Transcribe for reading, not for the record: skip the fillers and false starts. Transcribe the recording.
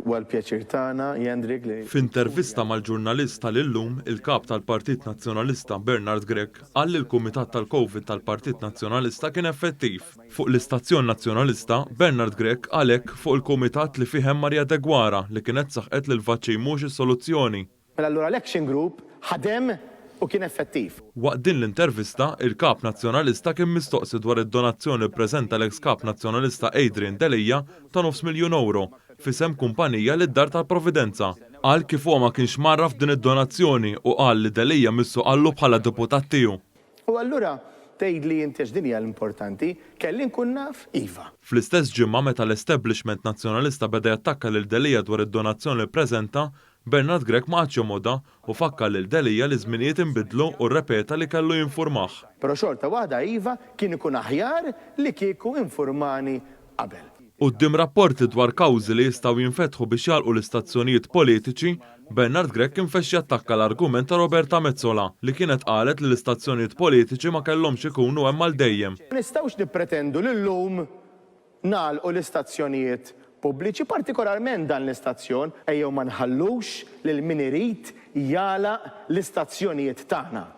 Huwa l-pjaċir tagħna, Jendrik, li. F'intervista mal-ġurnalist tal-ILLUM, il-Kap tal-Partit Nazzjonalista Bernard Grech qal li l-Kumitat tal-Covid tal-Partit Nazzjonalista kien effettiv. Fuq l-istazzjon Nazzjonalista, Bernard Grech qal hekk fuq il-Kumitat li fih hemm Maria Deguara li kienet saħqet li l-vaċċin mhux is-soluzzjoni. Mela allura l-action group ħadem u kien effettiv. Waqt din l-intervista, il-Kap Nazzjonalista kien mistoqsi dwar id-donazzjoni li ppreżenta l-eks Kap Nazzjonalista Adrian Delia ta' nofs miljun ewro f'isem kumpanija lid-Dar tal-Providenza. Qal kif huwa ma kienx mgħarraf b'din id-donazzjoni u qal li Delia missu qallu bħala deputat tiegħu. U allura tgħidli inti għax din hija l-importanti, kelli nkun naf? Iva. Fl-istess ġimgħa meta l-establishment Nazzjonalista beda jattakka lil Delia dwar id-donazzjoni li ppreżenta, Bernard Grech ma qagħadx jomgħodha u fakkar lil Delia li ż-żminijiet inbidlu u rrepeta li kellu jinfurmah. Però xorta waħda iva kien ikun aħjar li kieku infurmani qabel. Quddiem rapporti dwar kawżi li jistgħu jinfetħu biex jagħlqu l-istazzjonijiet politiċi, Bernard Grech infexx jattakka l-argument ta' Roberta Metsola li kienet qalet li l-istazzjonijiet politiċi ma kellhomx ikunu hemm għal dejjem. Ma nistgħux nippretendu li llum Nagħlqu l-istazzjonijiet pubbliċi, partikolarment dan l-istazzjon. Ejjew ma nħallux lil min irid jagħlaq l-istazzjonijiet tagħna.